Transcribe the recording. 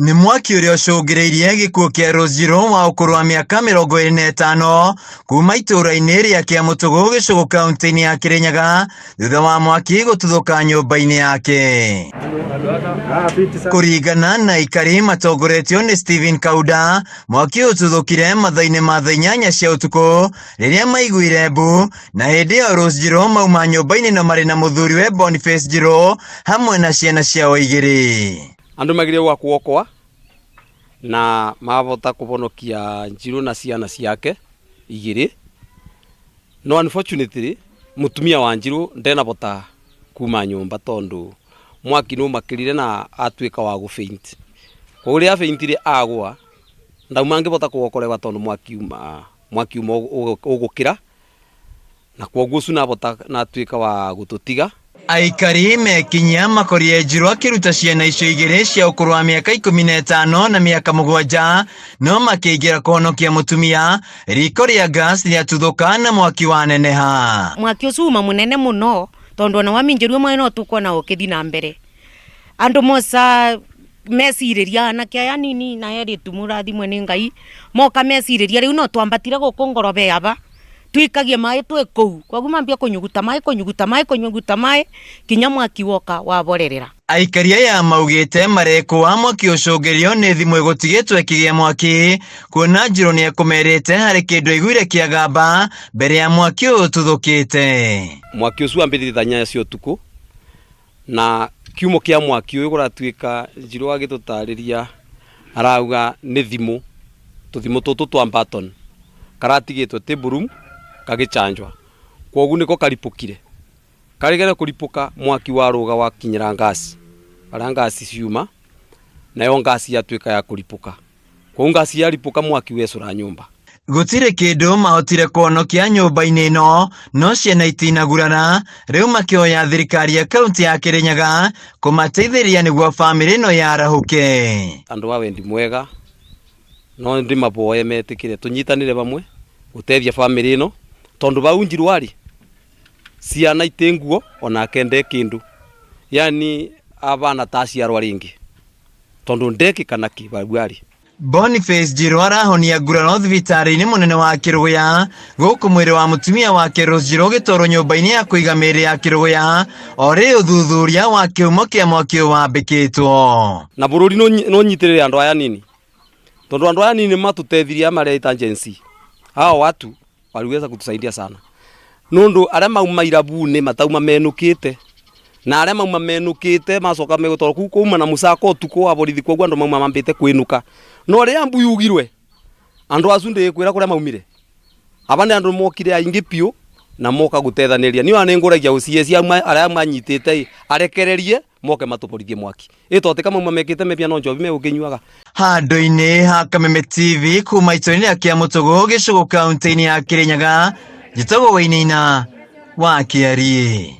Nĩ mwaki ũrĩa ũcũngĩrĩirie gĩkuũ kĩa Rose Njirũ wa ũkũrũ wa mĩaka 25 kuma itũũra-inĩ rĩa Kĩamũtũgũ Gĩcũgũ kaunti-inĩ ya Kĩrĩnyaga thutha wa mwaki gũtuthũka nyũmba-inĩ yake. Kũringana na aikari matongoretio nĩ Stephen Kauda, mwaki ũtuthũkire mathaa-inĩ ma thaa 8 cia ũtukũ rĩrĩa maiguire mbu, na hĩndĩ ĩyo Rose Njirũ mauma nyũmba-inĩ no marĩ na mũthuriwe Boniface Njirũ hamwe na ciana ciao igĩrĩ. Andũ magire gwa kuokoa na mavota kũvonokia Njirũ na ciana ciake igĩrĩ, no unfortunately mũtumia wa Njirũ ndenavota kuma nyũmba tondũ mwaki nĩ ũmakĩrire na atuĩka wa gũ faint. Koguo rĩrĩa a faint ire agwa ndauma angĩvota kũokorewa tondũ mwaki uma mwaki uma ũgũkĩra na kwoguo ũcio navota natuĩka wa gũtũtiga. Aikari mekinyia makorire Njirũ akĩruta ciana icio igĩrĩ cia ũkũrũ wa mĩaka 15 na mĩaka 7 no makĩingĩra kũhonokia mũtumia riko rĩa gas rĩatuthũka na mwaki waneneha. Mwaki ũcio uma mũnene mũno tondũ ona waminjĩrio mwena no tũkuona ũkĩthi na mbere. Andũ moca mecirĩria anake aya anini na erĩtu mũrathimwe nĩ Ngai moka mecirĩria rĩu no twambatire gũkũ ngorobe aba twikagie maĩ twĩ kũu koguo mambia kũnyuguta maĩ kũnyuguta maĩ kũnyuguta maĩ kinya mwaki woka waborerera. Aikari aya maugĩte marekũa mwaki ũcũngĩrio nĩ thimũ ĩgũtigĩtwo ĩkĩgĩa mwaki kuona Njirũ nĩekũmerĩte harĩ kĩndũ aiguire kĩagamba mbere ya mwaki ũyũ ũtuthũkĩte. Mwaki ũcio wambĩrĩirie thaa 8 cia ũtukũ na kiumo kĩa mwaki ũyũ kũratuĩka Njirũ agĩtũtarĩria arauga nĩ thimũ, tũthimũ tũtũ twa button karatigĩtwo table room gagĩchanjwa kwoguo nĩko karipũkire. Karĩgere kũripũka mwaki warũga wakinyĩra ngasi harĩa ngasi ciuma nayo ngasi yatuĩka ya kũripũka. Kwoguo ngasi yaripũka mwaki wecũra nyũmba. Gũtirĩ kĩndũ mahotire kũhonokia nyũmba-inĩ ĩno no ciana itinagurara rĩu makĩhoya thirikari ya kaunti ya Kĩrĩnyaga kũmateithĩrĩria nĩguo bamĩrĩ ĩno yarahũke. Andũ a wendi mwega no ndĩmaboe metĩkĩre tũnyitanĩre vamwe gũtethia bamĩrĩ ĩno tondũ vau Njirũ arĩ ciana itĩ nguo onake nde kĩndũ yani avana ta aciarwa rĩngĩ tondũ ndekĩka nakĩ vau arĩ. Boniface Njirũ arahonia nguraro thibitarĩ-inĩ mũnene wa Kĩrũgũya gũkũ mwĩrĩ wa mũtumia wake Rose Njirũ ũgĩtwarwo nyũmba-inĩ ya kũiga mĩĩrĩ ya Kĩrũgũya o rĩ ũthuthuria wa kĩhumo kĩa mwaki ũyũ wambĩkĩtwo. Na bũrũri no ũnyitĩrĩre andũ aya anini tondũ andũ aya anini nĩmatũteithirie aya mareita Gen Z hao watu waliweza kutusaidia sana nundu aria mauma irabuni matauma menukite na aria mauma menukite macoka megutwarwo kuu kuma na musako utuku wa borithi koguo andu mauma mambite kwinuka no riria mbu yugirwe andu acu ndikwira kuria maumire aba ni andu mokire aingi piu na moka gutethaniria ni ona ninguragia ucie aria manyitite arekererie moke matuborithie mwaki itotika mauma mekite mebia no njobi megukinyuaga. Handũ-inĩ ha Kameme TV kuma itũra-inĩ rĩa Kĩamũtũgũ Gĩcũgũ kaunti-inĩ ya Kĩrĩnyaga, njĩtagwo Wainaina wa Kĩariĩ.